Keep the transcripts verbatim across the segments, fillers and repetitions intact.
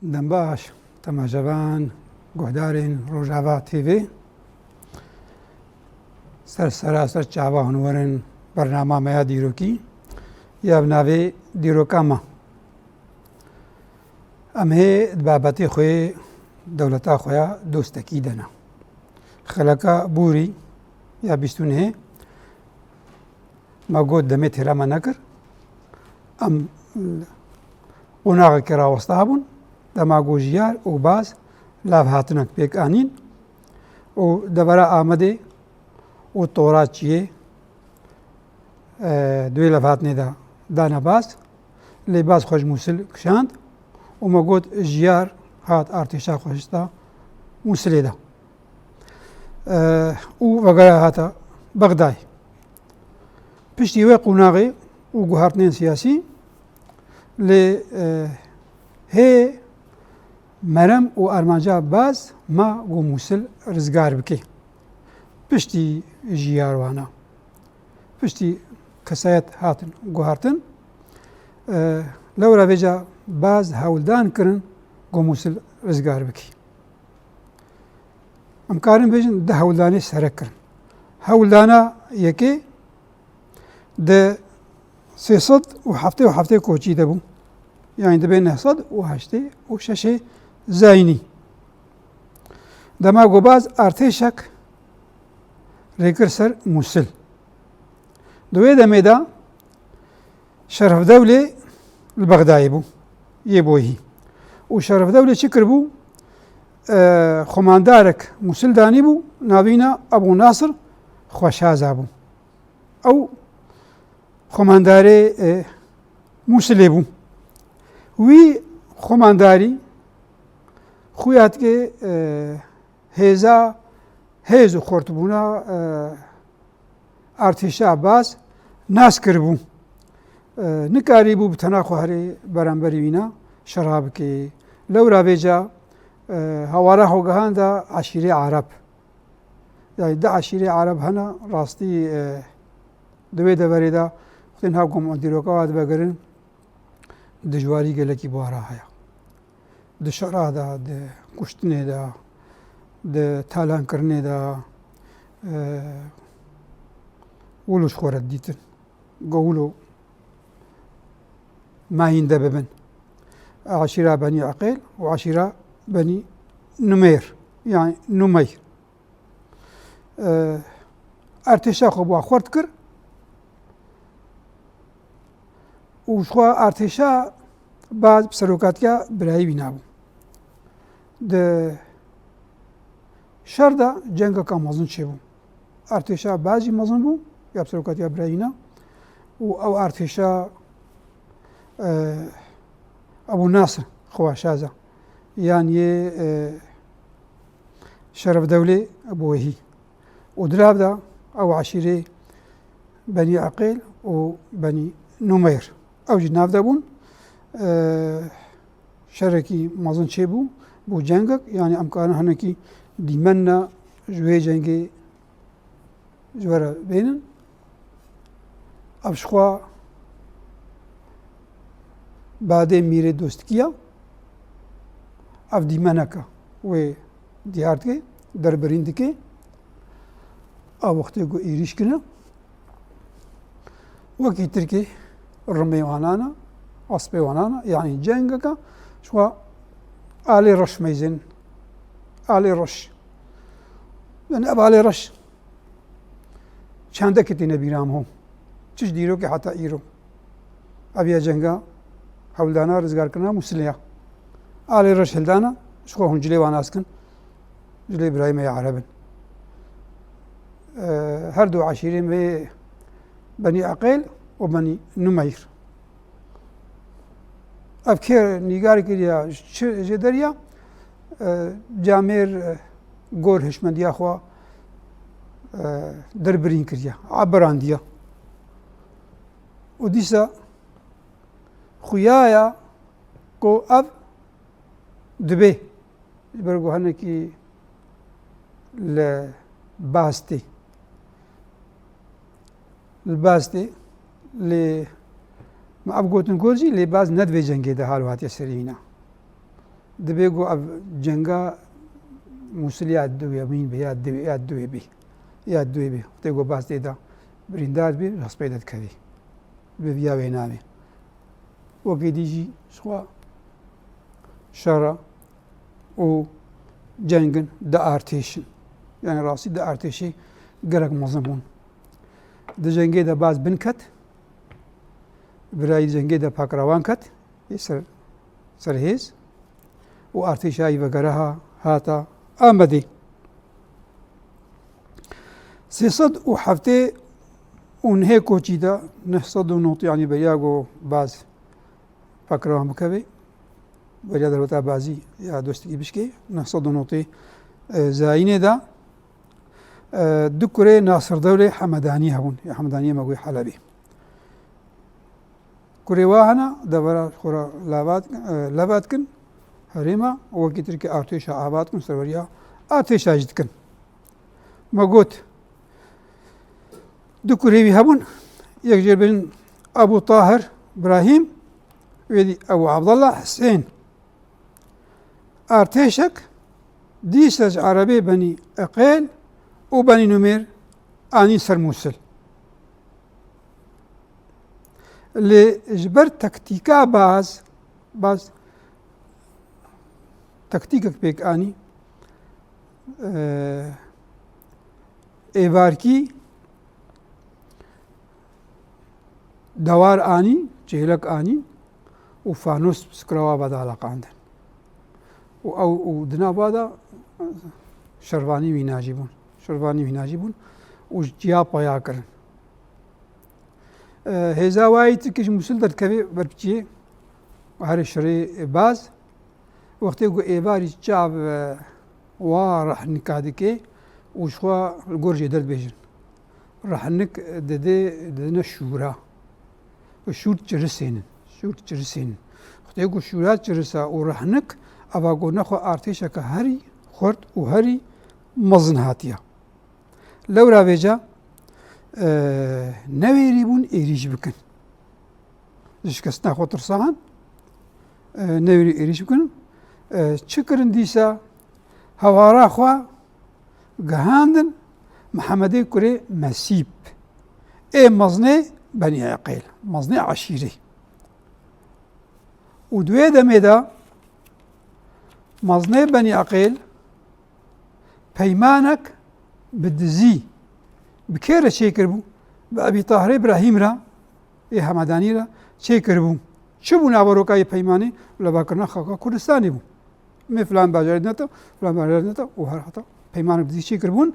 Dem baş, temaşevan, guhdarên Rojava T V. Ser sera ser çava hûn werin bernama me ya dîrokî ya bi navê Dîroka Me. Em hê di babetê xwe, dewleta xwe ya dostekî de ne. Xeleka borî ya bîst û nehê me got demê têra me nekir. Em qonaxekê rawesta hebûn. Dema got jiyar û baz lav hatinek pêk anîn û devera Amedê û Toraçiyê, e, di wê levhatinê de dane baz. Lê baz xwe ji Mûsil kişand û me got jiyar hat artêşa xwe hişta Mûsilê de. E, û vegera hata Bexdayê. Piştî wê qonaxê û guhertinên siyasî lê, e, hê merem û armanca baz ma got Mûsil rizgar bike. Piştî jiyar wana. Piştî kesayet hatin guhertin, e, lewra vêca baz hewldan kirin got Mûsil rizgar bike. Em karin bêjin du hewldanê serek kirin. Hewldana yekê di sê sed û heftê û heftê koçî de bû. Yanî dibê neh sed û heştê û şeşê zayînî. Dema ku baz artêşek rêkir ser Mûsil. Di wê demê de Şerefdewlê li Bexdayê bû, yê boyî. Û Şerefdewlê çi kiribû? E, xomandarek Mûsil danîbû, navîna Ebû Nasir Xweşaza bû. Ew xomandarê, e, Mûsilê bû. Wî xomandarî xuya dike, e, hêza, hêz û xurtbûna, e, artêşa baz nas kiribû. E, nikarîbû bi tena xwe herê beramberî wîna şera bike. Lewra vêca, e, hawara xwe gihanda eşîrê Ereb. Yanî du eşîrê Ereb hene, rastî, e, di wê deverê de wextên ha ku em dîroka wan divegerin, dijwarî gelekî bi wan re heye. Di şera de, di kuştinê de, di talankirinê de, e, wilo ji xwe re didîtin. Go wilo mayînde bibin. Eşîra Benî Eqêl û eşîra Benî Numeyr, yanî Numeyr. E, artêşa xwe bi wan xurt kir û ji xwe artêşa baz bi serokatiya birayî wî nabû. Di şer de cengeka mezin çêbû. Artêşa baz jî mezin bû, ya bi serokatiya birayî wîna û ew artêşa, e, Ebû Nasir Xweşaza, yan yê, e, Şerefdewlê Bohî. Û di nav de ew eşîrê Benî Eqêl û Benî Numeyr. Ew jî nav de bûn. E, şerekî mezin çêbû, bû cengek, yanî em karin hinekî dîmenna ji wê cengê ji we re bênin. Ev ji xwe badê mîrê dostkiya, ev dîmeneke wê diyar dike, derbirîn dike. Ew wextê ku êrîş kine, wekî tirkî rimê wan ana, aspê wan ana, yanî cengeke ji xwe alê reş meyzên, alê reş. Yanî ev alê reş çendekî tîne bîra min ho. Çi ji dîrokê heta îro. Ev ya cenga hewldana rizgarkirina Mûsilê ya. Alê reş hildana, ji xwe hûn cilê wan nas kin. Cilê birayê me ya Ereb in. E, her du eşîrê me Benî Eqêl û Benî Numeyr. Ev kê nîgar kiriya, çi jê deriya, e, camêr, e, gor hişmendiya xwe, e, derbirîn kiriya, abirandiya. Û dîsa xuya ya ku ev dibê, ji ber ku hinekî li baz tê. Li baz tê, lê me ev gotin got jî, lê baz ne di vê cengê de halo hatiye serî wîna. Dibê ku ev cenga Mûsilê ya duyemîn be, ya du-, ya duyê bî, ya duyê bî. Tê ku bas tê de birîndar bî, hespê de dikevî. Bi viya wê navê. Wekî dî jî ji xwe şer e û cengin diartêşin. Yani rastî diartêşê gelek mezin bûn. Di cengê de baz bin ket, birayî cengê de pakrawan ket, ê ser, ser hêz û artêşa wî vegere ha, hata Amedê. Sê sed û heftê û nehê koçî de, neh sed û notî, yanî beriya ku baz pakrawan bikeve, beriya derfeta bazî ya dostikî bişkê, neh sed û notî, e, zayînê de, e, du kurê Nasir Dewlê Hemedanî hebûn, ya Hemedaniyê me goyê Helebê. Kurê wa hene, devera xwe re lava dikin, e, leva dikin, herêma, wekî tirkî artêşa ava dikin, serweriya artêşa jî dikin. Me got, du kurê wî hebûn, yek jê bêjin Ebû Tahir Birahîm, wê dî Ebû Abdallah Hisên. Artêşek dîsa ji Erebê Benî Eqêl û Benî Numêr anî ser Mûsil. Lê ji ber taktîka baz, baz taktîkek pêk anî, e, êvarkî dewar anî, çêlek anî û fanos bi sikra wa ve daleqandin. Û ew, û di nav wa de şervanî wîna jî bûn. Şervanî wîna jî bûn û ji ciya peya kirin. E, hêza wayî tirkî ji Mûsil derdikeve ber bi çiyê û herê şerê baz. Wextê ku êvarî çav, e, wa rehnika dike û ji xwe li gor jê derdibêjin. Rehnik dide, didine şûra. Û şûr çirisênin. Şûr çirisênin. Wextê ku şûra çirisa û rehnik, eva ku nexwe artêşeke herî xurt û herî mezin hatiye. Lewra vêca, e, newêrî bûn êrîş bikin. Ji şikestina xwe tirsahan, e, newêrî êrîş bikin. E, çi kirin dîsa? Hewara xwe gihandin Mihemedê kurê Mesîb. Ê mezinê Benî Eqêl, mezinê eşîrê. Û di wê demê de mezinê Benî Eqêl peymanek bi dizî bi kê re çêkiribû? Bi Ebî Tahirê Birahîm re, ê Hemedanî re çêkiribû. Çi bû naveroka yê peymanê? Levakirina xaka Kurdistanê bû. Mê filan bajarê dine te, filan bajarê dine te û her heta peymanek bi dizî çêkiribûn.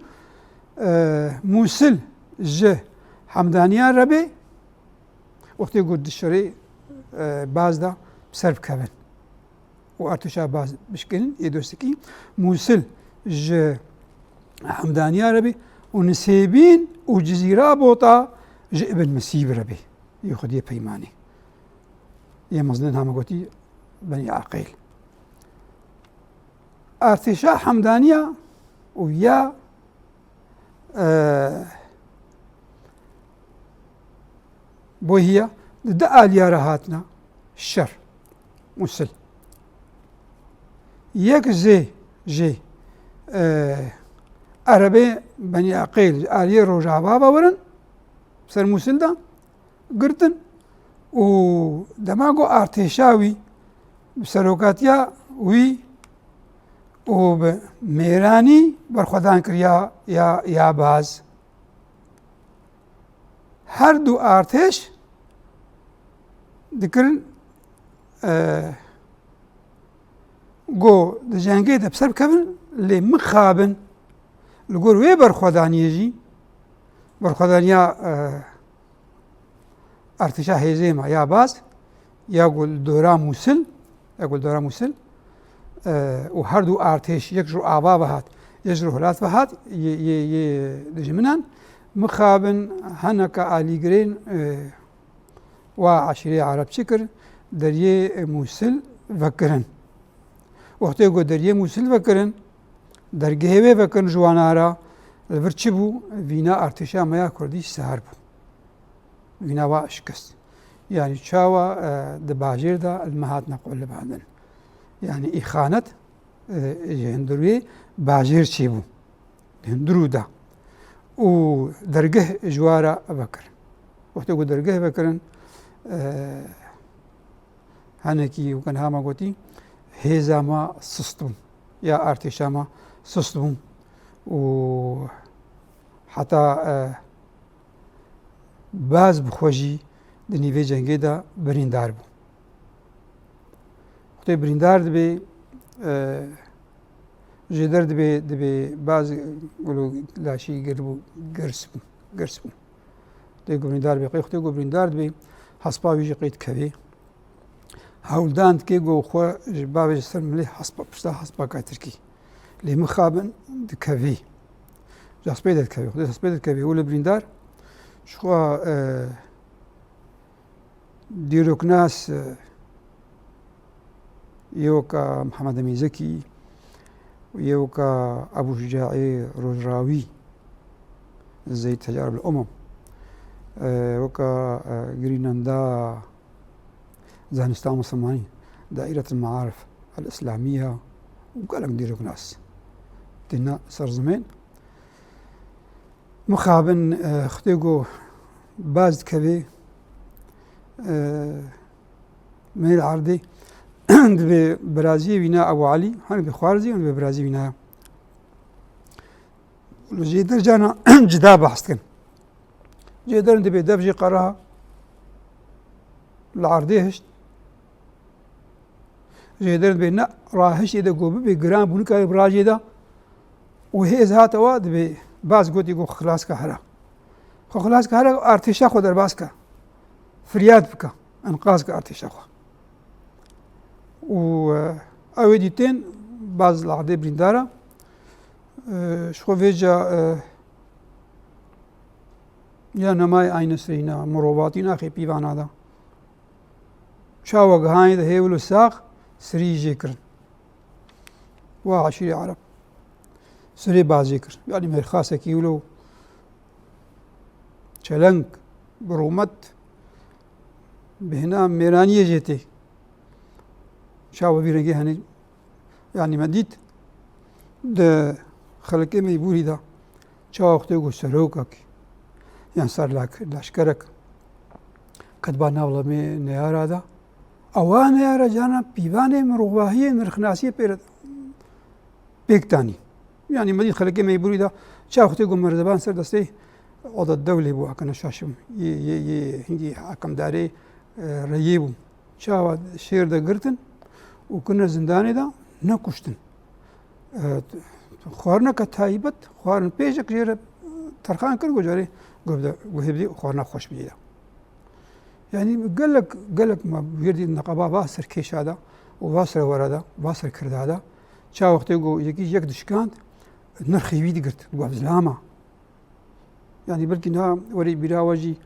E, Mûsil ji Hemdaniya re bê, wextê ku di şerê, e, baz de bi ser bikevin û artêşa baz bişkinin, ê dostikî Mûsil ji Hemdaniya re bê û Nisêbîn û Cizîra Bota ji Ibn Misîb re bê. Yê xwediyê peymanê. Yê mezinên hame gotî Benî Eqîl. Artêşa Hemdaniya û ya, e, Bohiya di du aliya re hatina şer, Mûsil. Yek zê jê, e, Erebê Benî Eqîl ji aliyê rojava ve werin ser Mûsil de girtin û dema ku artêşa wî bi serokatiya wî û bi mêranî berxwedan kiriya ya, ya baz. Her du artêş dikirin, e, ku di cengê de bi ser bikevin, lê mixabin li gor wê berxwedaniyê jî, berxwedaniya, e, artêşa hêzê me ya baz, ya ku li dora Mûsil, ya ku li dora Mûsil, e, û her du artêş, yek ji ava ve hat, yek ji rojhilat ve hat, yê, yê, yê dijminan, mixabin heneka alîgirên, e, wa eşîrê Ereb çi kir, deriyê Mûsil vekirin. Wextê ku deriyê Mûsil vekirin, dergehê wê vekirin ji wana re, li vir çi bû? Vîna artêşa me ya Kurdî sar bû. Vîna wa şikest. Yanî çawa, e, di bajêr de li me hatine qulibandin. Yanî îxanet, e, ji hundirê bajêr çêbû. Di hundirû de. Û dergeh ji wa re vekirin. Wextê ku dergeh vekirin, e, hinekî weke niha me gotî, hêza me sist bûn. Ya artêşa me sist bûn. Û heta, e, baz bi xwe jî di nîvê cengê de birîndar bû. Wextê birîndar dibê, e, jêder dibê, dibê baz wilo laşî gir bû, girs bû, girs bû. Wextê ku birîndar dibê, qey wextê ku birîndar dibê, hespa wî jî qey dikevê. Hewldan dike ku xwe ji bavê ji ser milê hespa, pişta hespa ka tirkî. Lê mixabin dikevî. Ji hespê de dikevî. Xwedê hespê de dikevî. Û li birîndar ji xwe, e, dîroknas, e, yê weka Mihemed Emîn Zekî, yê weka Ebû Şucaê Rojrawî, Zeyd Tecar bil Umum, e, weka, e, girînenda Zanista Misilmanî, Daîretul Maarif El Îslamiya û gelek dîroknas têne ser zimên. Mixabin, e, xwedê ku baz dikevê, e, mêl erdê dibê biraziyê wîna Ebu Elî, hani bi xwarzî, hani bi birazî wîna. Li jêder cana cida behs dikin. Jêder dibê dev jê qeraha li erdê hişt. Jêder dibê ne rahiştê de ku bibê giran bû, nikarê bi rajê de û hêz hate wa dibê baz gotî ku xilas ke here. Xwe xilas ke here, artêşa xwe derbas ke. Firyad bike. Enqaz ke artêşa xwe. Û, e, ew ê dîtên baz li erdê birîndar e. E, ji xwe vêca, e, ya nemayê Eyn Nesrîna, mirovatî naxê pîvana de. Çawa gihanê de hê wilo sax sirî jê kirin. Wa eşîrê Ereb. Sirê baz jê kir. Yanî mêrxasekî wilo çeleng, bi rûmet, bêhna mêraniyê jê tê. Çawa vî rengê henê, yanî me dît di xelkê Meybûrî de çawa wextê ku serokek yan ser lak-, leşkerek ketba nav lemê neyara de, ewa neyara cana pîvanê mirovahiyê nirxnasiyê pê re pêk danî. Yanî me dît xelkê Meybûrî de çawa wextê ku merzeban ser destê Oda Dewlê bû, eke neşaşim, yê, yê, yê hingî hakimdarê, e, reyê bû. Çawa şêr de girtin û kirine zindanê de, nekuştin. E, xwarineke taybet, xwarin pêşek jê re terxan kir, ku carê guh bide, guhê bidê û xwarina xweş bidê de. Yanî gelek, gelek me wêrdî neqeba va serkêşa de û va serwera de, va serkirda de. Ça wextê ku yekî yek dişkand, nirxê wî digirt, digot zilama. Yanî belkî niha werî bîra we jî,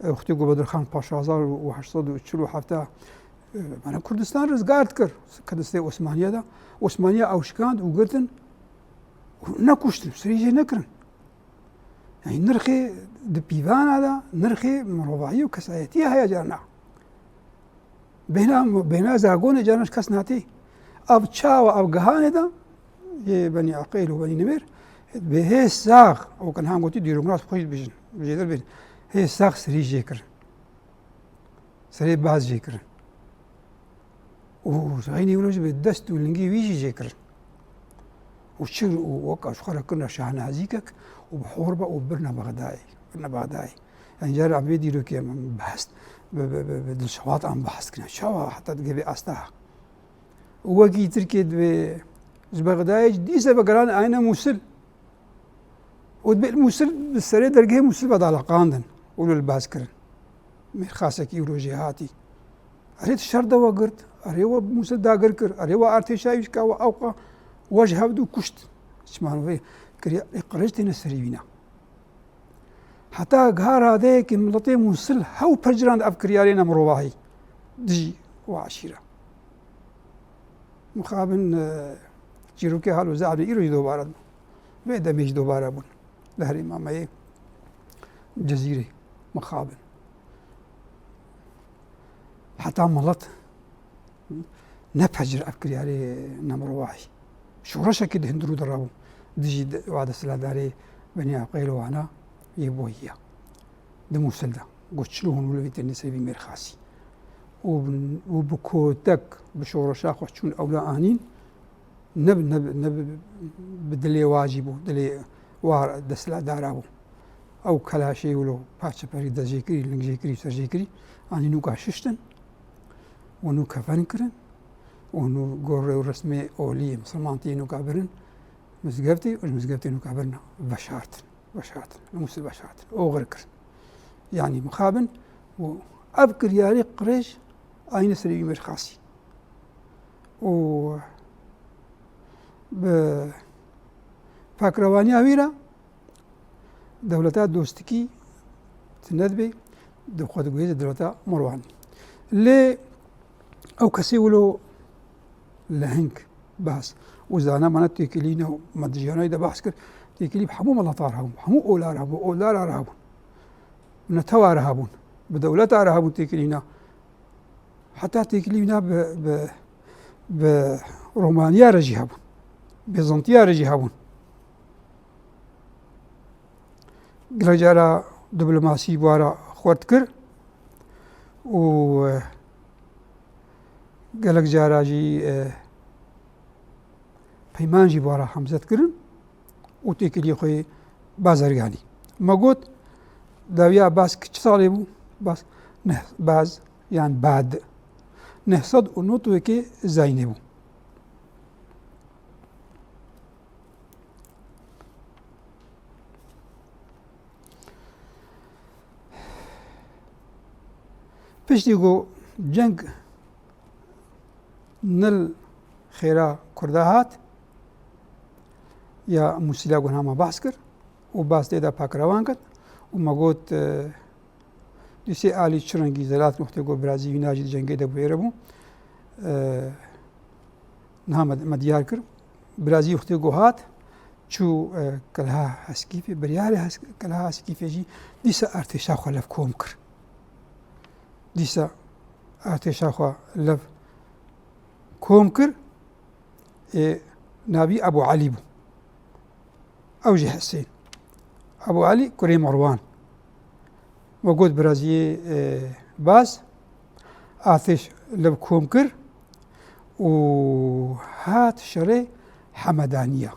e, wextê ku Bedirxan Paşa hezar û heşt sed û çil û heft, e, me ne Kurdistan rizgar dikir, ke destê Osmaniye de. Osmaniye ew şikand û girtin û nekuştin, sirî jê nekirin. Yanî nirxê di pîvana de, nirxê mirovahî û kesayetiyê heye carna. Bêhna, bêhna zagonê carna ji kes natê. Ev çawa, ev gihanê de yê Benî Eqîl û Benî Nimêr bi hê sax, û ke niha gotî dîroknas xwe jî dibêjin, jêder bên, hê sax sirî jê kirin. Serê baz jê kirin. Û xeynî wilo jî bi dest û lingê wî jî jê kirin. Û çi, û weka ji xwe re kirine şahnazîkek û bi hor be û birine Bexdayê. Birine Bexdayê. Yanî cara em vê dîrokê em behs, bi, bi, bi, bi dilşewat em behs kirin. Çawa heta digê vê asta? Û wekî Tirkiyê divê ji Bexdayê dîse vegeran ayne Mûsil. Û dibê li Mûsil, bi serê dergehê Mûsil ve daleqandin û li baz kirin. Mêrxasekî û rojê hatî. Erê tu şer de we girt, erê we Mûsil dagir kir, erê we artêşa wî şika we ewqa we ji hevdû kuşt. Çiman vê kiriye, ê qirêj têne serî wîna. Heta giha radeyekê miletê Mûsil hew pejirand ev kiryarê ne mirovahî dijî we eşîre. Mixabin, e, çîrokê hal û zehf îro jî dobare dibûn. Vê demê jî dobare bûn. Li herêma me yê Cizîrê, mixabin. Heta milet Nepecir ev kiryarê nemirwahî. Şoreşekî di hundirû de rabû. Dijî de, wa desthilatdarê Benî Eqîl û wana yê boyiya. Di Mûsil de. Got çilo hûn wilo vî tenê serî vî mêrxasî. Û bi, û bi kotek, bi şoreşa xwe çûn ewla anîn. Ne bi, ne bi, ne bi, bi dilê wa jî bû, dilê wa desthilatdara bû. Ew kelaşê wilo parçeparî destjêkirî, lingjêkirî, serjêkirî, anî nûka şiştin. Û nû kefen kirin. Û nû gor rê û resmê olî misilmantiyê nûka birin mizgeftê û ji mizgeftê nûka birin veşartin. Veşartin. Li Mûsil veşartin. Oxir kirin. Yanî mixabin û ev kiryarê qirêj ayîne serê wî mêrxasî. Û bi pakrewaniya wî re dewleta dostikî tune dibe, di xwe diguhêze dewleta Merwanî. Lê ew kesê wilo leheng behs û zana mana têkilî ne, me di jiyana de behs kir, têkilî bi hemû mileta re hebûn, bi hemû ola re hebûn, olara re hebûn, netewa re hebûn, bi dewleta re hebûn têkilîna. Heta têkilîna bi, bi, bi Romaniya re jî hebûn, Bêzantiya re jî hebûn. Gelek cara diplomasî bi wa re xurt kir û, e, gelek cara jî, e, peyman jî bi wa re hemzet kirin û têkiliyê xwe bazerganî. Me got, dawiya Baz ki çi salê bû? Baz, neh, Baz, yan Bad, neh sed û nod û yekê zayînê bû. Piştî ku ceng nil xêra Kurda hat, ya Mûsîla ku niha me behs kir û Baz tê de pakrevan ket û me got, e, Dîsê alî çi rengî zelat wextê ku birazî wîna jî di cengê de bûyere bû. E, niha me, me diyar kir. Birazî wextê ku hat, çû, e, Kelha Heskîfê, biryarê Hes-, Kelha Heskîfê jî dîsa artêşa xwe lev kom kir. Dîsa artêşa xwe lev kom kir. Ê, navî Ebû Elî bû. Ew jî Hesên. Ebû Elî kurê Merwan. Me got biraziyê, e, Baz, artêş li kom kir û hat şerê Hemedaniya.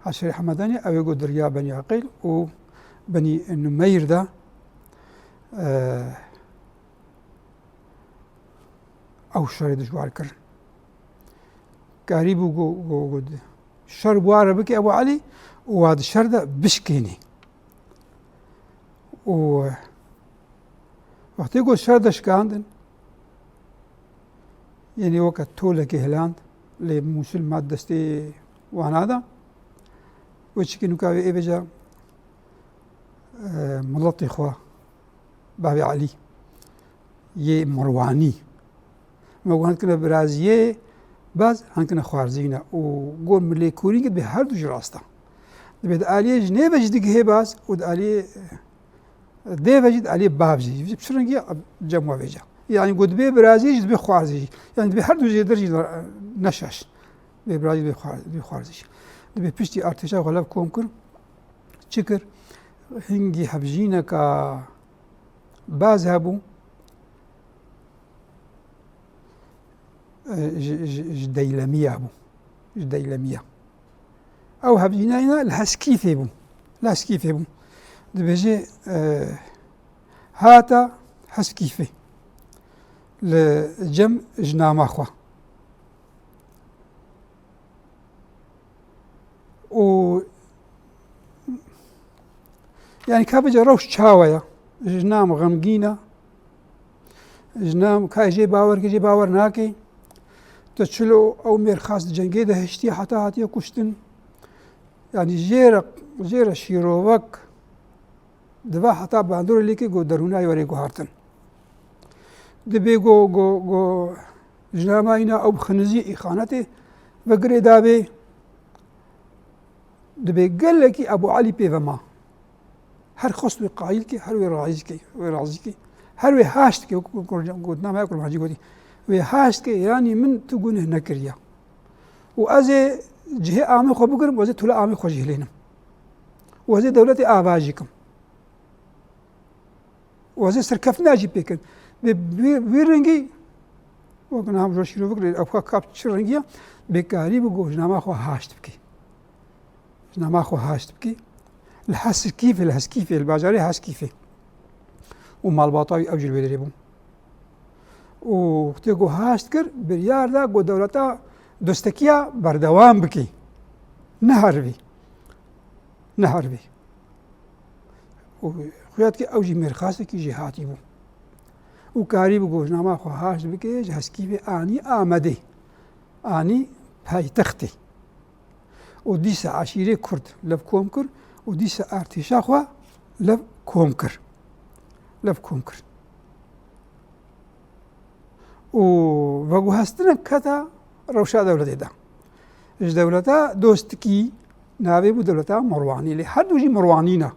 Hat şerê Hemedaniya, ew ê got di riya Benî Eqîl û Benî Numeyr de, e, ew şerê dijwar kirin. Karîbû ku, ku, ku şer bi wa re bike Ebû Elî û wa di şer de bişkênê. Û wextê ku şer de şikandin, yanî weke tolekê hiland, lê Mûsil ma destê wana de, wê çikî nûka wê ê bêje, e, miletê xwe, bavê Elî yê Merwanî. Me got, hin kine biraziyê Baz, hin kine xwarzî ne. Û got, milê kûrî dibê her du jî rast e. Dibê di aliyê ji nê ve jî digihê Baz û di aliyê dê ve jî, di aliyê bav jî. Ji çi rengî cem we vêca. Yanî got, dibê birazî jî, dibê xwarzî jî. Yanî dibê her du jêdir jî ne şaş. Dibê birazî, dibê xwar-, dibê xwarzî jî. Dibê piştî artêşa xwe lev kom kir. Çi kir? Hingî hevjîneka Baz hebû, e, ji, ji, ji Deylemiya bû. Ji Deylemiya. Ew hevjînayîna li Heskîfê bû. Li Heskîfê bû. Dibêje, e, hata Heskîfê. Li cem ji nama xwe. Û, yanî, ka bêje rewş çawa ye? Ji nam xemgîn e. Ji nam ka jê bawer ke, jê bawer nake. Tu çilo ew mêrxas di cengê de hiştiye heta hatiye kuştin. Yanî jê re, jê re şîrovek Dibe heta bandorê lêkê ku derûna were guhartin. Dibê ku, ku, ku jinama îna ew bi xinizî îxanetê ve girê dabê. Dibê gelekî Ebû Elî pê ve ma. Her xwest wê qayîl ke, her wê razî ke, wê razî ke. Her wê haşt ke, ku, ku, gotina me ya kurmancî gotî. Wê haşt ke, yanî min tu guneh nekiriya. Û ez ê cihê amê xwe bigirim, û ez ê tula amê xwe jî hilênim. Û ez ê dewletê ava jî kim. Û ez ê serkeftina jî pê kim. Bi, bi, bi rengî, wek niha ji şîrovik re, ew ka kap çi rengî ya, bêkarî bi ku ji nama xwe haşt bikî. Ji nama xwe haşt bikî. Li Heskîfê, li Heskîfê, li bajarê Heskîfê. Û malbata wî ew jî li wê derê bû. Û wextê ku haşt kir, biryar da ku dewleta dostekiya berdewam bikî. Neherivî. Neherivî. Û xuya dike ew jî mêrxasekî jêhatî bû. Û karî bi ku ji nama xwe haşt bike, ji Heskîfê anî Amedê. Anî paytextê. Û dîsa eşîrê Kurd lev kom kir û dîsa artêşa xwe lev kom kir. Lev kom kir. Û veguhestinek kete rewşa dewletê de. Ji dewleta dostikî navê bû dewleta Mirwanî. Lê her du jî Mirwanî ne.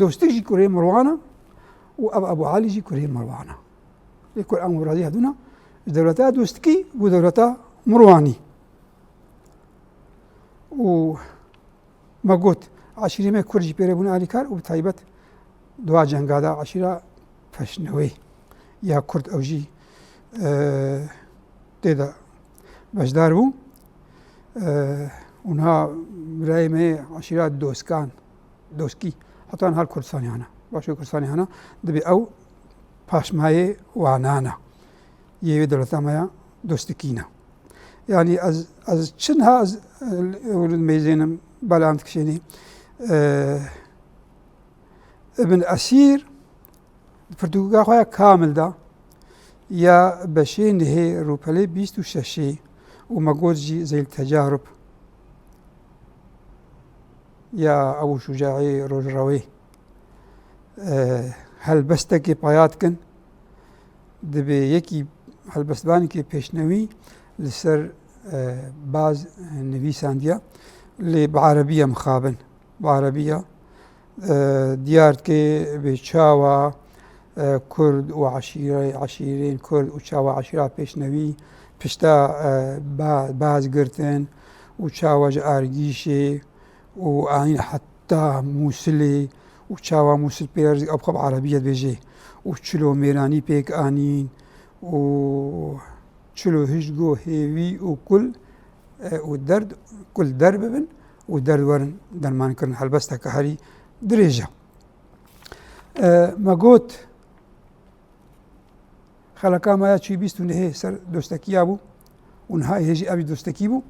Dostik jî kurê Mirwan e û ev Ebû Elî jî kurê Mirwan e. Lê kur em razî hebûna, ji dewleta dostikî bû dewleta Mirwanî. Û me got, eşîrê me Kurd jî pê re bûne alîkar û bi taybet di wa cenga de eşîra Peşnewê ya Kurd ew jî, e, tê de beşdar bû. E, û niha birayê me eşîra Doskan, Doskî, heta niha li Kurdistanê hene. Başûrê Kurdistanê hene. Dibê ew paşmayê wanan e. Yê wê dewleta me ya dostikî ne. Yanî ez, ez çi niha ez, e, mêzênim belam dikişênî. E, Ibn Esîr di pirtûka xwe ya Kamil de ya beşê nihê rûpelê bîst û şeşê û me got jî Zeyl Tecarub ya Ebû Şucaî Rojrewê, e, helbestekê peya dikin. Dibê yekî helbestvanekê pêşnewî li ser, e, baz nivîsandiye, lê bi erebî ye mixabin. Bi erebî ye. E, diyar dike bê çawa, e, Kurd û eşîre-, eşîrên Kurd û çawa eşîra pêşnevî pişta, e, ba-, baz girtin û çawa ji Argîşê û anîn heta Mûsilê û çawa Mûsil pê re ew xwe bi erebî ye dibêje û çilo mêranî pêk anîn û çilo hişt go hêvî û kul, e, û derd, kul der bibin û derd werin derman kirin. Helbesteke herî dirêj e. E, me got, Xeleka me ya çûyî bîst û nehê ser dostekiya bû û niha hê jî ev jî dostekî bû.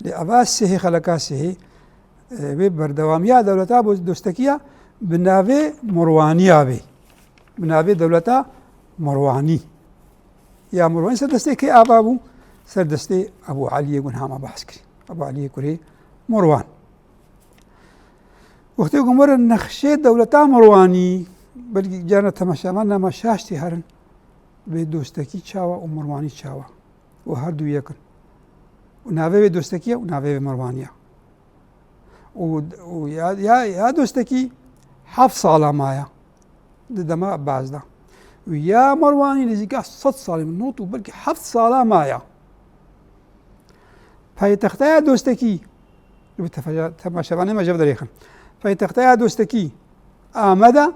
Lê eva sihê xeleka sihê, e, wê berdewamiya dewleta bo dostekiya bi navê Mirwaniya bê. Bi navê dewleta Mirwanî. Ya Mirwanî ser destê kê ava bû? Ser destê Ebû Eliyê ku niha me behs kirî. Ebû Eliyê kurê Mirwan. Wextê ku me re nexşê dewleta Mirwanî, belkî carna temaşevan nema şaş tê herin, vê dostekî çawa û Mirwanî çawa? Û her du yek in. Û navê vê dostekî ye û navê vê Mirwanî ye. Û, û ya, ya, ya dostekî heft sala maye. Di dema Ebbas de. Û ya Merwanî nêzîka sed salê min not û belkî heft sala maye. Paytexteya dostekî, bi tefe-, temaşevanê me jev derêxin. Paytexteya dostekî Amed e.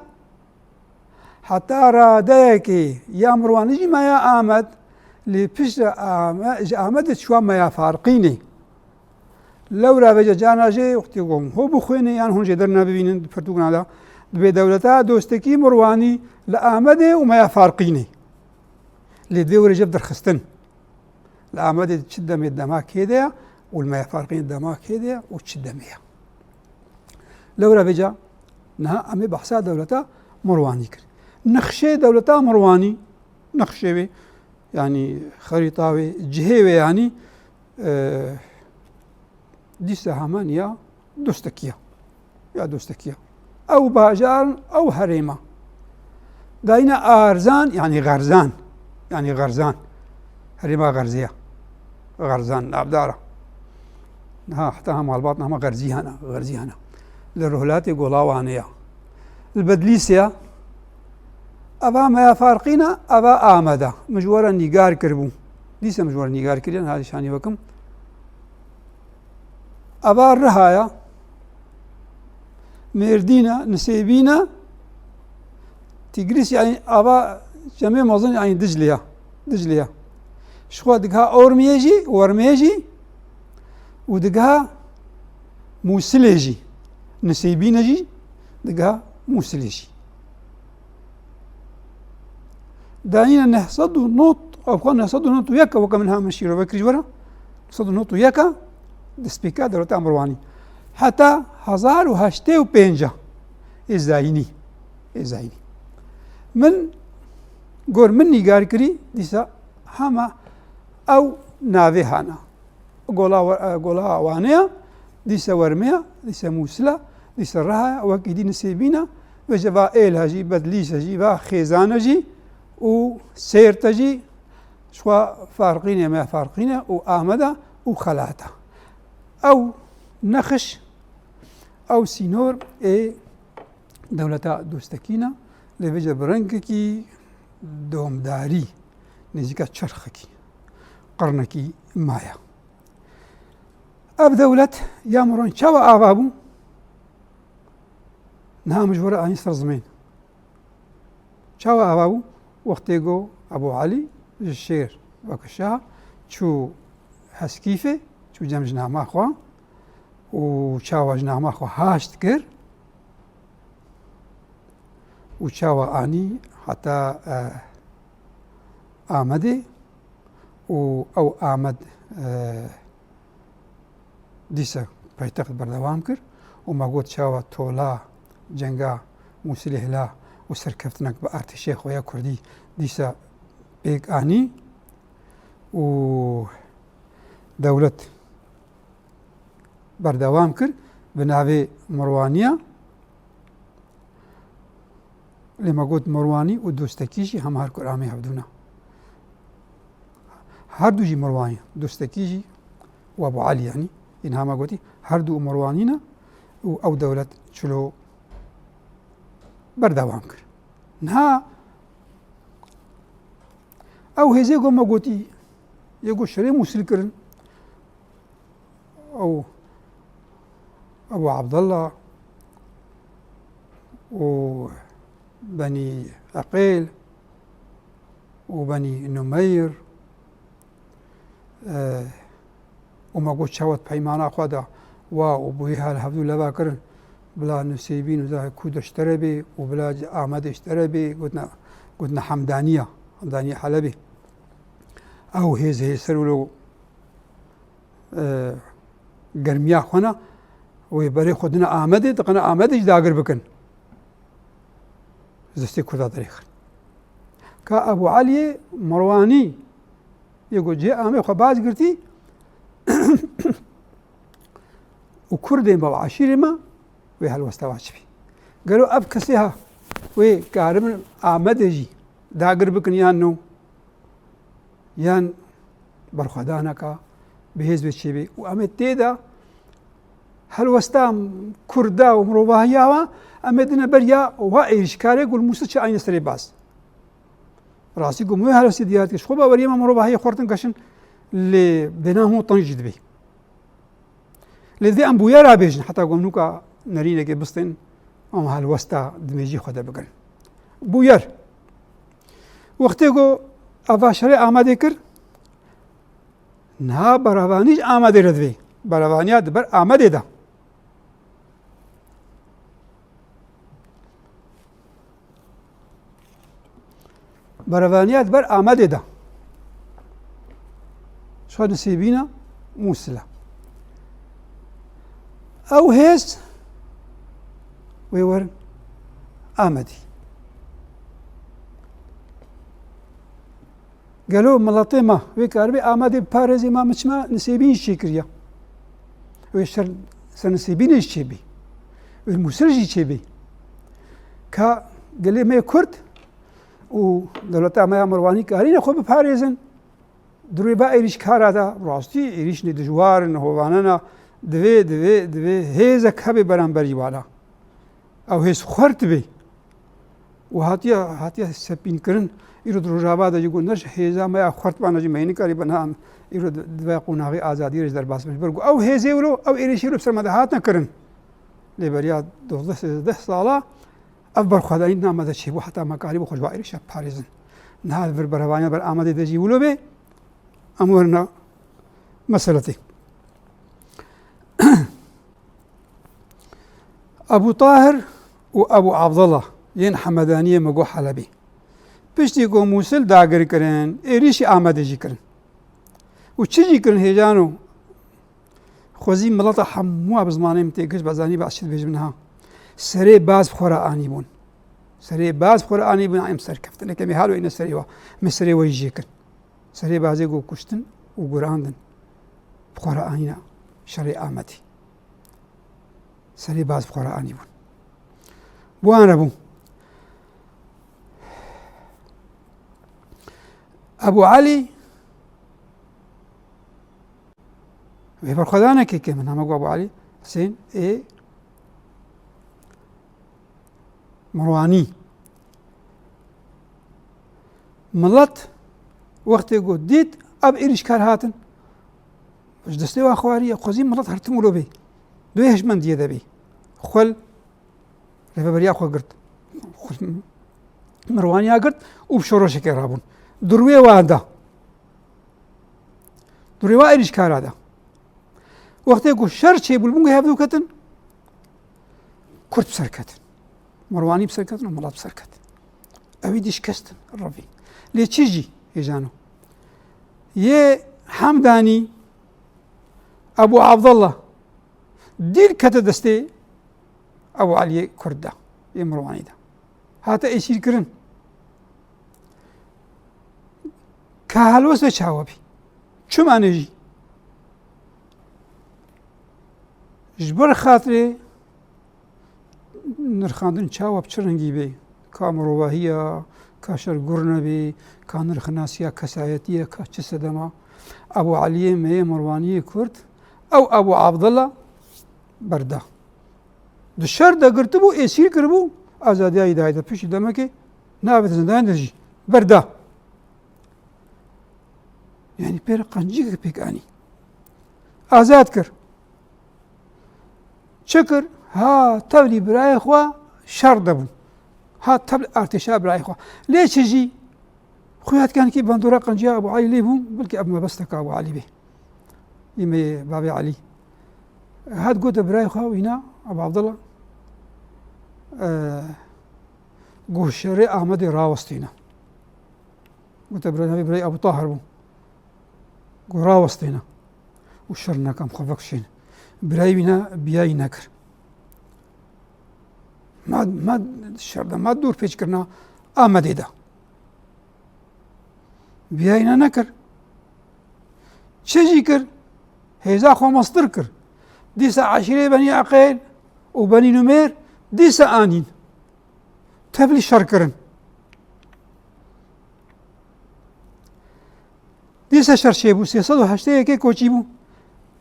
Heta radeyekê ya Merwanî jî maye Amed, lê piştre Ame-, ji Amedê çûwa meya Farqînê. Lewra vêca carna jê wextê ku hûn bixwînin yan hûn jê dernebibînin di pirtûkna de, dibê dewleta dostekî Mirwanî li Amedê û meya Farqînê. Lê divê were jev derxistin. Li Amedê çi demê dema kê de ye û li meya Farqînê dema kê de ye û çi demê ye. Lewra vêca niha em ê behsa dewleta Mirwanî kir. Nexşê dewleta Mirwanî, nexşê wê, yanî xerîta wê, cihê wê yanî, e, dîsa heman ya dostekiya. Ya dostekiya. Ew bajar in, ew herêma. Dayine Arzan, yanî Xerzan. Yanî Xerzan. Herêma Xerzê ya. Xerzan, navdar e. Niha heta ha malbat niha Xerzî hene, Xerzî hene. Li Rihlatê Gola Wanê ya. Li Bedlîsê ya. Eva me ya Farqîn e, eva Amed e. Min ji we re nîgar kiribû. Dîsa min ji we re nîgar kiriye, niha jî şanî we kim. Eva Riha ye, Mêrdîn e, Nisêbîn e, Tîgrîs, yanî ava çemê mezin, yanî Diclê ye. Diclê ye. Ji xwe digiha Ormiyê jî, Wermiyê jî û digiha Mûsilê jî. Nisêbîn e jî digiha Mûsilê jî. Danîna neh sed û nod, ew xwe neh sed û nod û yek e, weke min ha min şîrove kir ji we re. Neh sed û nod û yek e, destpêka dewleta Mirwanî. Heta hezar û heştê û pênc e, ê zayînî. Ê zayînî. Min, gor min nîgar kirî, dîsa hema ew navê hana. Gola we-, e, Gola Wanê ya, dîse Wermê ya, dîse Mûsil e, dîse Riha ye, wekî dî Nisêbîn e, vêce va Êl hejî, Bedlîs hejî, va Xêzan e jî û Sêrt e jî, ji xwe Farqînê me Farqîn e û Amed e û Xelat e. Ew nexiş, ew sînor ê dewleta dostekî ne, lê vêce bi rengekî domdarî, nêzîka çerxekî, qirnekî maye. Ev dewlet ya Miron çawa ava bû? Niha min ji we re anî ser zimên. Çawa ava bû? Wextê ku Ebû Elî ji şêr weke şah çû Heskîfê, çû cem jinama xwe û çawa jinama xwe haşt kir û çawa anî heta, e, Amedê û ew Amed, e, dîsa paytext berdewam kir û me got çawa tola cenga Mûsilê hila û serkeftinek bi artêşê xwe ya kurdî dîsa pêk anî û dewlet berdewam kir bi navê Mirwaniya. Lê me got Mirwanî û dostekî jî hema her kur amê hevdû ne. Her du jî Mirwanî, dostekî jî û Ebû Elî yanî, ên hema gotî, her du Mirwanî ne û ew dewlet çilo berdewam kir. Niha ew hêzê ku me gotî, yê ku şerê Mûsil kirin, ew Ebû Abdullah û Benî Eqêl û Benî Numeyr, e, û me got çawa di peymana xwe de wa û bûyî hal hevdû leva kirin, bila Nisêbîn û zahê Kûd ji te re bê û bila Amedê ji te re bê, gotine, gotine Hemdaniya, Hemdaniya Helebê. Ew hêz hêser wilo e, germiya xwe ne, wê berê xwe dine Amedê, diqine Amedê jî dagir bikin. Ji destê Kurda derêxin. Ka Ebû Eliyê Merwanî yê ku cihê Amedê xwe baz girtî û Kurdên me û eşîrê me wê helwesta wa çi bî? Gelo ev kesê ha wê karibin Amedê jî dagir bikin yan no? Yan berxwedaneka bi hêz wê çêbê û em ê tê de helwesta Kurda û mirovahiya wa em ê dine ber ya wa êrîşkarê ku li Mûsil çi ayne serê baz. Rastî ku min wê helwestê diyar dike, ji xwe baweriyê me mirovahiyê xwe re tune keşin, lê bêhna hûn teng jî dibê. Lê divê em bûyera bêjin, heta ku em nûka nerînekê bistên, em helwesta dimêjî xwe de bigirin. Bûyer. Wextê ku eva şerê Amedê kir, niha berevanî ji Amedê re divê. Berevaniya di ber Amedê de. Berevaniya di ber Amedê de. Ji xwe Nisêbîn e, Mûsil e. Ew hêz wê werin Amedê. Gelo miletê me wê karibê Amedê biparêzê, ma min çima Nisêbîn jî çêkiriye? Wê şer ser Nisêbînê jî çêbî. Wê Mûsil jî çêbî. Ka gelê me Kurd û dewleta me ya Merwanî karîne xwe biparêzin. Di rûyê va êrîşkara de, rastî êrîşinê dijwar in, hovane ne, divê, divê, divê hêzek hebe beramberî wana. Ew hêz xurt bê. û hatiye, hatiye sepînkirin. Îro di Rojava de jî got, ne ji hêza me ya xurt bana jî me yê nikarî bina em îro di, di vê qonaxê azadiyê re jî derbas bin. Ji ber ku ew hêzê wilo, ew êrîşê wilo bi ser me de hatine kirin. Lê beriya dozdeh sêzdeh sala ev berxwedanî di nav me de çêbû, heta me karîbû xwe ji van êrîşa parêzin. Niha li vir berevaniya ber Amedê de jî wilo bê, em werine meseletê. Ebû Tahir û Ebû Abdullah yên Hemedaniyê Mego Helebî. Piştî ku Mûsil dagir kirin, êrîşî Amedê jî kirin. Û çi jî kirin hêjano? Xwezî mileta hemû bi zimanê min tê giş, bezanî baz çi dibêjim niha. Serê baz bi xwe re anîbûn. Serê baz bi xwe re anîbûn, em serkeftin. Eke me halo îne serê wa. Me serê we jî jê kir. Serê bazê ku kuştin û gurandin, bi xwe re anîna şerê Amedê. Serê baz bi xwe re anîbûn. Bi wan re bû. Ebû Elî, wê berxwedanekê ke min hema got Ebû Elî Husên ê Mirwanî. Milet wextê ku dît ev êrîşkar hatin, ji destê wan xwariye, xwezî milet her tim wilo bê. Duyê hişmendiyê de bê. Xwel rêveberiya xwe girt. Mirwaniya girt û bi şoreşekê rabûn. Di rûyê wan de. Di rûyê wan êrîşkara de. Wextê ku şer çêbû, li bûn hevdû ketin, Kurd bi ser ketin. Mirwanî bi ser ketin û milet bi ser ketin. Ewî dî şikestin, revî. Lê çi jî hêjano? Yê Hemdanî, Ebû Abdullah, dîl kete destê Ebû Eliyê Kurd de, yê Mirwanî de. Hate êsîrkirin. Ka helwest ve çawa bî? Çima ne jî? Ji ber xatirê nirxandin çawa bi çi rengî bê? Ka mirovahiya, ka şer gurne bê, ka nirxnasiya kesayetiye, ka çi sedema? Ebû Eliyê me yê Mirwaniyê Kurd, ew Ebû Abdullah berda. Di şer de girtibû, êsîr kiribû, azadiya yî dayê de. Piştî demekê navê di zindanê de jî berda. Yanî pê re qencîkek pêk anî. Azad kir. Çi kir? Ha tevlî birayê xwe şer de bû. Ha tevlî artêşa birayê xwe. Lê çi jî? Xuya dikin kî bandora qenciya Ebû Elî lê bû, belkî ev mebesteka Ebû Elî bê. Yê me bavê Elî. Hat gote birayê xwe wîna, Ebû Abdullah, e, ku şerê Amedê rawestîne. Gote birayê, navê birayê Ebû Tahir bû. Ku rawestîne. Û şer nekem xwe vekişîne. Birayê wîna biyayî nekir. Ma, ma şer de, ma dûr pêç kirina Amedê de. Biyayîna nekir. Çi jî kir? Hêza xwe mestir kir. Dîsa eşîrê Benî Eqêl û Benî Numêr dîsa anîn. Tevlî şer kirin. Dîsa şer çêbû, sê sed û heştê yekê koçî bû.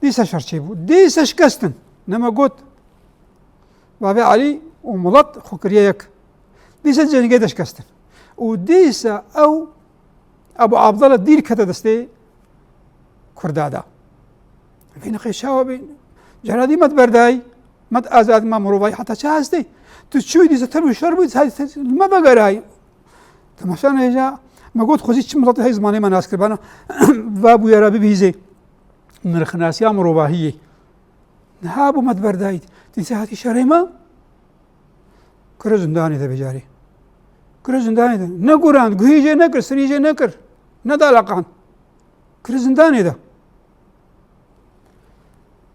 Dîsa şer çêbû. Dîsa şikestin. Nema got, Bavê Elî û milet xwe kiriye yek. Dîsa cengê de şikestin. Û dîsa ew, Ebû Abdala dîr kete destê Kurda da. Vê neqê çawa bê? Cara dî me berdayî, me azad, me mirovayî heta çi hestê? Tu çûyî dîsa tev û şer bû, dîsa li me vegerayî. Temaşa nêja, me got xwezî çi miletê hey zimanê me nas kir bana. Va bûyera bibihîzê. Nirxnasiya mirovahiyê. Niha bû me berdayî. Dîsa hatî şerê me. Kire zindanê de becarê. Kire zindanê de. Negurand, guhî jê nekir, sirî jê nekir. Nedaleqand. Kire zindanê de.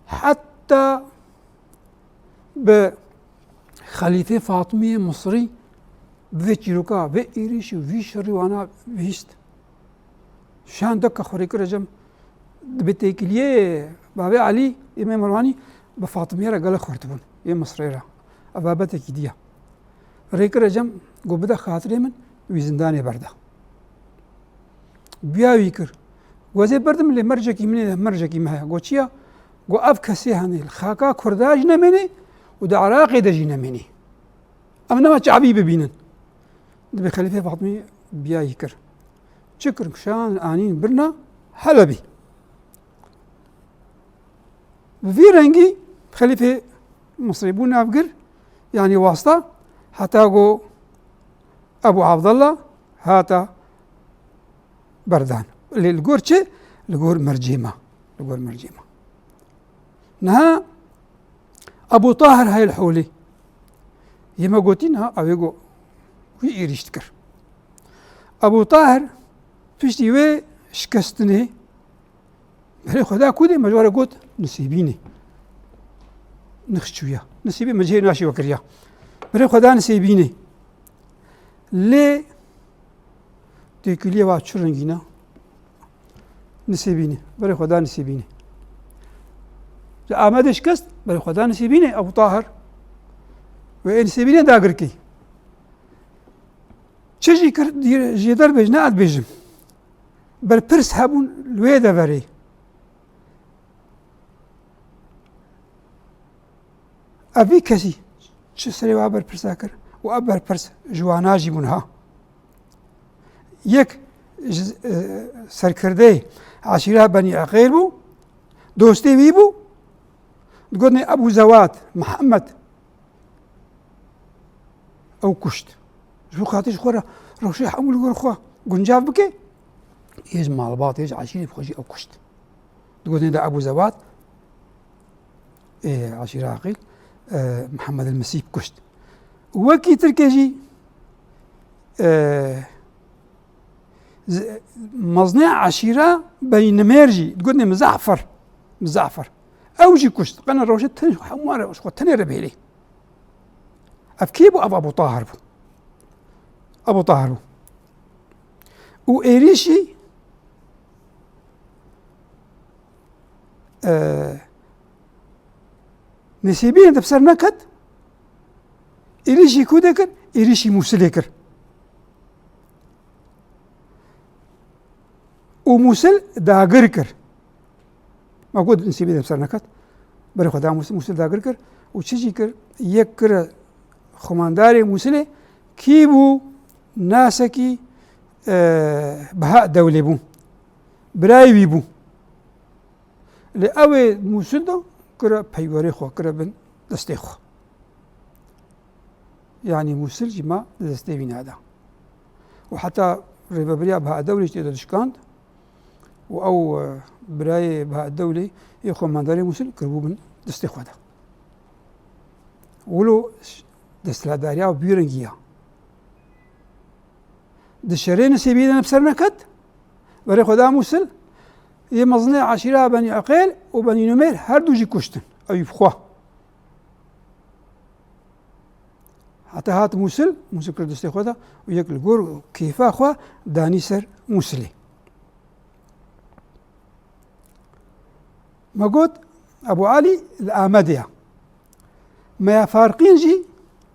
Heta bi Xelîfê Fatimiyê Misrî bi vê çîroka, vê êrîş û vî şerî wana bihîst. Şan deka xwe rêkir Ecem, bi têkiliyê Bavê Elî, Îmê Mirwanî, bi Fatimiye re gelek xurt bûn, yê Misrê re. Ev babetekî diya. Rêkir Ecem, got bide xatirê min, wî zindanê berda. Biya wî kir. Got ez ê berdim lê mercekî min ê, mercekî me heye. Got çi ya? Got ev kesê hene li xaka Kurda jî nemêne û di Iraqê de jî nemêne. Em nema çavî bibînin. Dibê xelîfê Fatmî biyayî kir. Çi kir? Kişan anîn birna Helebî. Bi vî rengî xelîfê Misrî bû navgir, yanî wasta, heta ku Ebu Abdullah hata berdan. Lê li gor çi? Li gor mercê me. Li gor mercê me. Niha Ebu Tahir heye li holê. Yê me gotî niha ew ê ku wî êrîş dikir. Ebu Tahir piştî wê şikestinê berê xwe da kûdê, me ji we re got nisêbînê. Nix çûya. Nisêbî me cihê naşî we kiriya. Berê xwe da nisêbînê. Lê têkiliyê wa çi rengî ne? Nisêbînê. Berê xwe da nisêbînê. Ji Amedê şikest, berê xwe da nisêbînê, Ebu Tahir. Wê ê nisêbînê dagir key. Çi jî kir, jê derbêj, ne ez dibêjim. Berpirs hebûn li wê deverê. Ev vî kesî çi serê wa berpirsa kir û ev berpirs ji wana jî bûn ha. Yek ji, e, serkirdeyê eşîra Benî Eqêl bû, dostê wî bû, digotinê Ebû Zewat, Mihemed, ew kuşt. Ji bo xatir ji xwe re rewşê hemû li gor xwe guncav bike, yê ji malbat, yê ji eşîrê bi xwe jî ew kuşt. Digotinê de Ebû Zewat, ê, eşîra Aqîl, e, Mihemed el Misîb kuşt. Wekî Tirkê jî, e, z-, mezinê eşîra Benî Nimêr jî, digotinê Mizafer, Mizafer. Ew jî kuşt. Qene rewşe tenê, hemû re, ji xwe tenê re bihêlê. Ev kê bû? Ev Ebû Tahir bû. Ebû Tahir bû. Û êrîşî, e, Nisêbînê de bi ser neket, êrîşî ku de kir? Êrîşî Mûsilê kir. Û Mûsil dagir kir. Ma got Nisêbînê de bi ser neket. Berê xwe da Mûsil, Mûsil dagir kir. Û çi jî kir? Yek kire xumandarê Mûsilê, kî bû? Nasekî, e, Beha Dewlê bû. Birayê wî bû. Lê ew ê Mûsil de kire peywerê xwe, kire bin destê xwe. Yanî Mûsil jî ma di destê wî neda. Û heta rêvebiriya Beha Dewlê jî tê de dişkand û ew, e, birayê Beha Dewlê yê xwemandarê Mûsil kiribû bin destê xwe de. Wilo desthilatdariya bi wî rengî ya. Di şerê Nisêbî de bi ser neket, berê xwe da Mûsil, yê mezinê eşîra Benî Eqêl û Benî Numêr her du jî kuştin. Ew bi xwe. Heta hat Mûsil, Mûsil kir destê xwe de û yek li gor kêfa xwe danî ser Mûsilê. Me got, Ebû Elî li Amedê ye. Meya Farqîn jî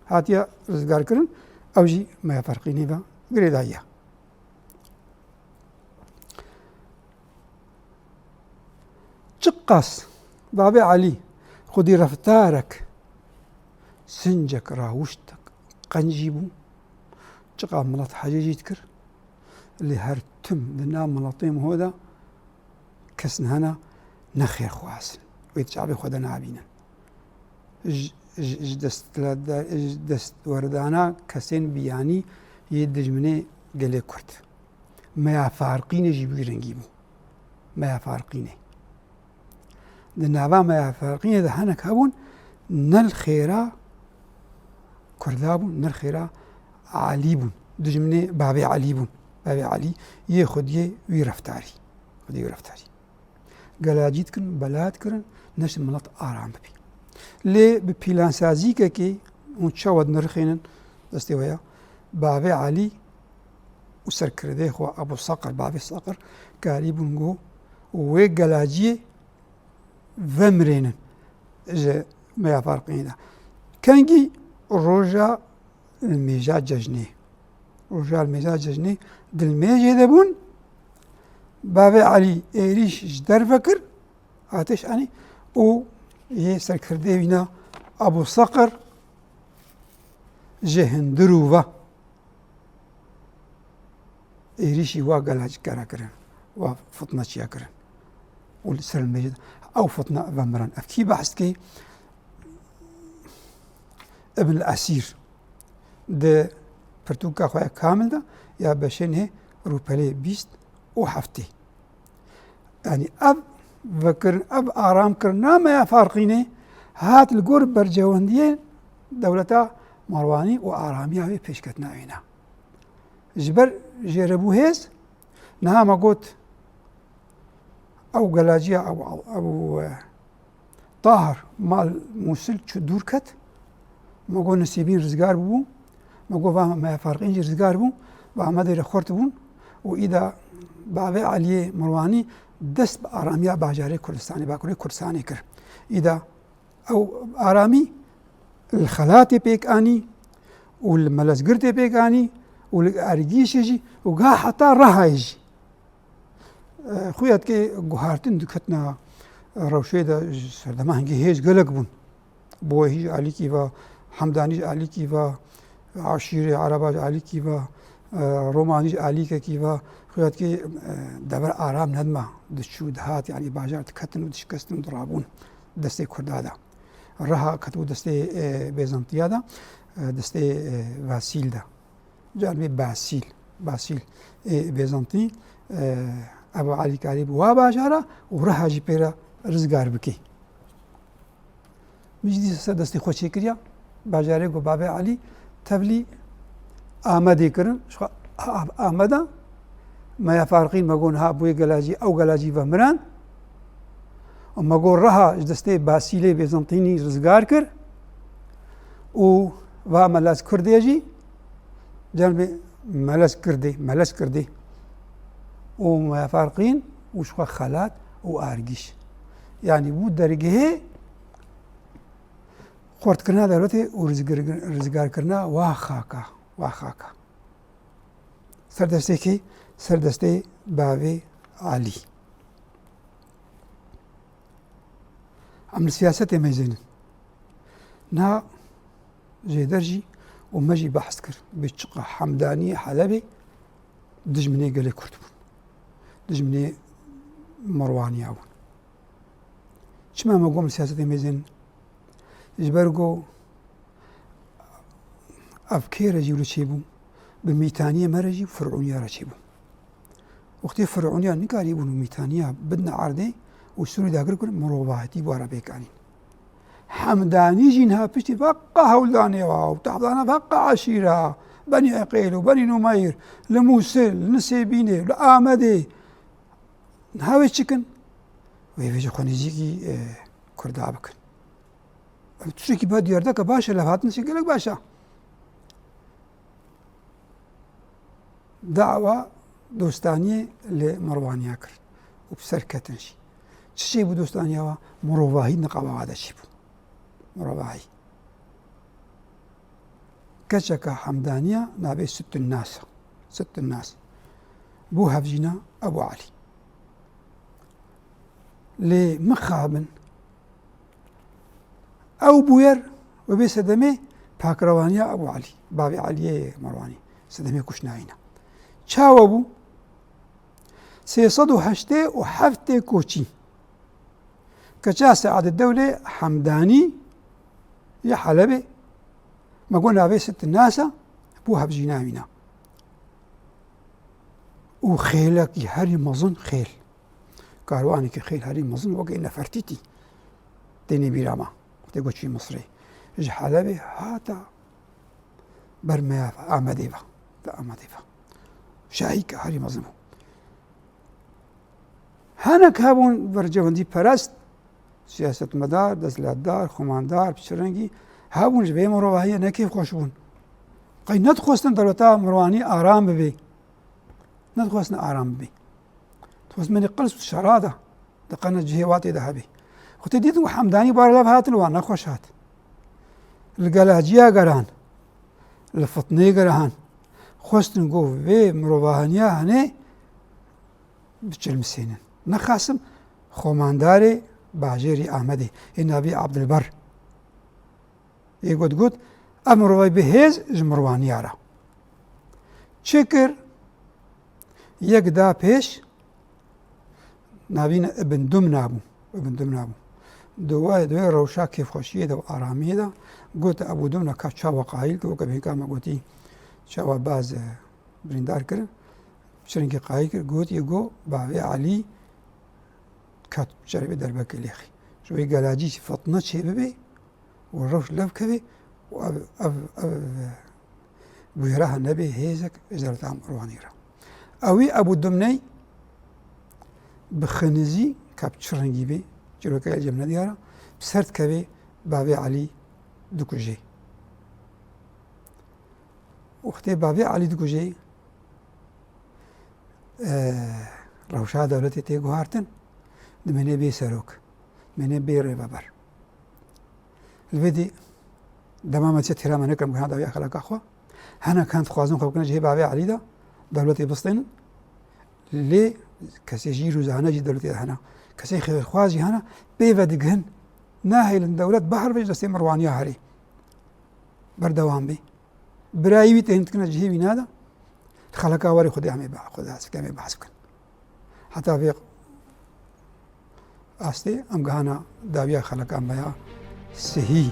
hatiye rizgarkirin, ew jî Meya Farqînê ve girêdayî ye. Çiqas Bavê Elî xwedî reftarek, sincek, rawiştek qencî bû, çiqa milet hecê jî dikir, lê her tim di nav miletê Miho de kes nihene ne xêrxwaz in. Wê di çavê xwe de nabînin. Ji, ji, ji desthilatda-, ji destwerdana kesên biyanî yê dijminê gelê Kurd. Meya Farqînê jî bi wî rengî bû. Meya Farqînê. Di nava Meya Farqînê de hinek hebûn, ne li xêra Kurda bûn, ne li xêra Elî bûn. Dijminê Bavê Elî bûn. Bavê Elî yê xwediyê wî reftarî. Xwediyê wî reftarî. Gelacî dikirin, bela dikirin, neştin milet aram bibî. Lê bi pîlansazîkekê hûn çawa dinirxînin destê we ya, Bavê Elî û serkirdeyê xwe Ebû Seqir, Bavê Seqir, karîbûn ku wê gelaciyê vemirênin ji Meya Farqînê de. Kengî roja li mêja cejnê. Roja li mêja cejnê dilmêjê de bûn. Bavê Elî êrîş ji derve kir, ateş anî û yê serkirdeyê wîna Ebû Seqir ji hundirû ve êrîşî wa gelacîkara kirin, wa fitneçiya kirin. Û li ser mêjê de ew fitne vemirin. Ev kî behs dike? Ibn Esîr di pirtûka xwe ya Kamil de ya beşê nê rûpelê bîst û heftê. Yanî ev vekirin, ev aramkirina Meya Farqînê hat li gor bercewendiyên dewleta Marwanî û aramiya wê pêşketina wêna. Ji ber jêrebûhêz niha me got, ew gelaciya ew, ew, e, Tahir mal Mûsil çû dûr ket. Me got Nisêbîn rizgar bû. Me got va Meya Farqîn jî rizgar bû. Va Amedê re xurt bûn. Û îda bavê Eliyê Mirwanî dest bi aramiya bajarê Kurdistanê, Bakurê Kurdistanê kir. Îda ew aramî li Xelatê pêk anî û li Melezgirtê pêk anî û li Ergîşê jî û ga heta Rihayê jî. E, xuya dike guhartin diketina rewşê de ji serdema hingê hêj gelek bûn. Buwehî ji alîkî ve, Hemdanî ji alîkî ve, Aşîrê Ereba ji alîkî ve, e, Romanî ji alîkekî ve. Xuya dike, e, dever aram nedima. Diçû dihat, yanî bajar diketin û dişikestin û dirabûn destê Kurda de. Riha ketibû destê, e, Bêzantiya de, e, destê, e, Vasîl de. Caribê Basîl, Basîl ê Bêzantî, e, Ebu Elî karî bi wa bajara û Riha jî pê re rizgar bike. Min jî dîsa ser destê xwe çêkiriya, bajarê ku bavê Elî tevlî Amedê kirin. Ji xwe A-, A-, Ameda, Meya Farqîn me got niha bûyê gelacî, ew gelacî ve miran. Û me got Riha ji destê Basîlê Bêzantînî rizgar kir û va Melez Kurdê jî, canibê Melez Kirdê, Melez Kirdê û Meya Farqîn û ji xwe Xelat û Argîş. Yanî bû dergehê xurtkirina dewletê û rizgir-, rizgarkirina wa xaka, wa xaka. Ser destê kê? Ser destê bavê Elî. Em li siyasetê meyzênin. Niha jêder jî û me jî behs kir bi çiqa Hemdaniyê Helebê dijminê gelê Kurd bûn. Dijminê Merwaniya bûn. Çima me got em li siyasetê meyzênin? Ji ber ku ev kê re jî wilo çêbû? Bi Mîtaniyê me re jî û Firûniya re çêbû. Wextê Firûniya nikarîbûn û Mîtaniya bidine erdê û Sûrî dagir kirin, mirovahîtî bi wan re pêk anîn. Hemdanî jî niha piştî veqa hewldanê wa û tahdana veqa eşîra, Benî Eqêl û Benî Numeyr, li Mûsil, li Nisêbînê, li Amedê, niha wê çi kin? Wê vêjê xwe nêzîkî, e, Kurda bikin. Ev tiştekî ba diyar dike, baş e, levhatin jî gelek baş e. Dawa dostaniyê li Merwaniya kir û bi ser ketin jî. Çi çêbû dostaniya wa? Mirovahî niqaba wa de çêbû. Mirovahî. Keçeka Hemdaniya navê Sittun Nas e. Sittun Nas. Bû hevjîna Ebu Elî. Lê mixabin ew bûyer we bê sedemê pakrewaniya Ebu Elî, bavê Eliyê Merwanî, sedemê kuştina wî ne. Çawa bû? Sê sed û heştê û heftê koçî. Keça Seadeddewlê Hemdanî yê Helebê, me got navê Sittun Nas e, bû hevjîna wî ne. Û xêlekî herî mezin xêl. Karwanekî xêl herî mezin weke Nefertîtî têne bîra me. Wextê ku çûyî Misrê. Ji Helebê hata ber me ya Amedê ve. Te Amedê ve. Şahîke herî mezin bû. Hinek hebûn bercewendî perest, siyasetmedar, desthilatdar, xumandar, bi çi rengî hebûn ji vê mirovahiyê ne kêfxweş bûn. Qey nedixwestin dewleta Merwanî aram bibe. Nedixwestin aram bibe. Dixwestin menî qirs û şera de, di qene cihê watê de hebê. Xwe tê dîtin ku Hemdanî bara lev hatin, wan nexweş hat. Li gelaciya geran, li fitnê geran, xwestin ku vê mirovahaniya hene biçilmisênin. Nexasim xomandarê bajêrî Amedê, ê navî Abdilber. Ê got, got, ev mirovê bi hêz ji Mirwaniya re. Çi kir? Yek da pêş, navî ne Ibn Dumna bû. Ibn Dumna bû. Di wê, di wê rewşa kêfxweşiyê de û aramiyê de got, Ebû Dumna ka çawa qayîl kir, weke bêhka me gotî, çawa baz, e, birîndar kirin, çi rengî qayîl kir, got, yê go bavê Elî ket çerê bê derbekê lêxî. Ji wê gelacî fitne çê bibe, û rewş lev kevê û ev, ev, ev bûyeraha nebê hêzek ji dewleta Mirwanî re. Ewî Ebû Dumney bi xinizî, ka bi çi rengî bê, çîroka cem nediyara, bi ser dikevê bavê Elî dikujê. Wextê bavê Elî dikujê, e, rewşa dewletê tê guhartin, dimêne bê serok, dimêne bê rêveber. Li vê dî dema me çi têra me nekirin, bigihna dawiya xeleka xwe. Hene kan dixwazin xwe bikine cihê bavê Elî de, dewletê bistênin. Lê kesê jî rûzane jî dewletê de hene. Kesê xêrxwaz jî hene, pê ve digihin. Nahêlin dewlet biherve ji destê Mirwaniya herê. Berdewam bê. Birayê wî tên dikine cihê wî nade. Xeleka werê Xwedê em ê be-, Xwedê hesib ke em ê behs bikin. Heta vê astê em gihana dawiya xeleka me ya sihî,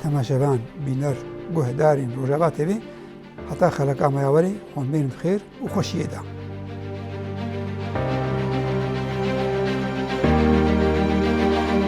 temaşevan, bîner, guhdarên Rojava T V, heta xeleka me ya werê hûn bênin xêr û xweşiyê de.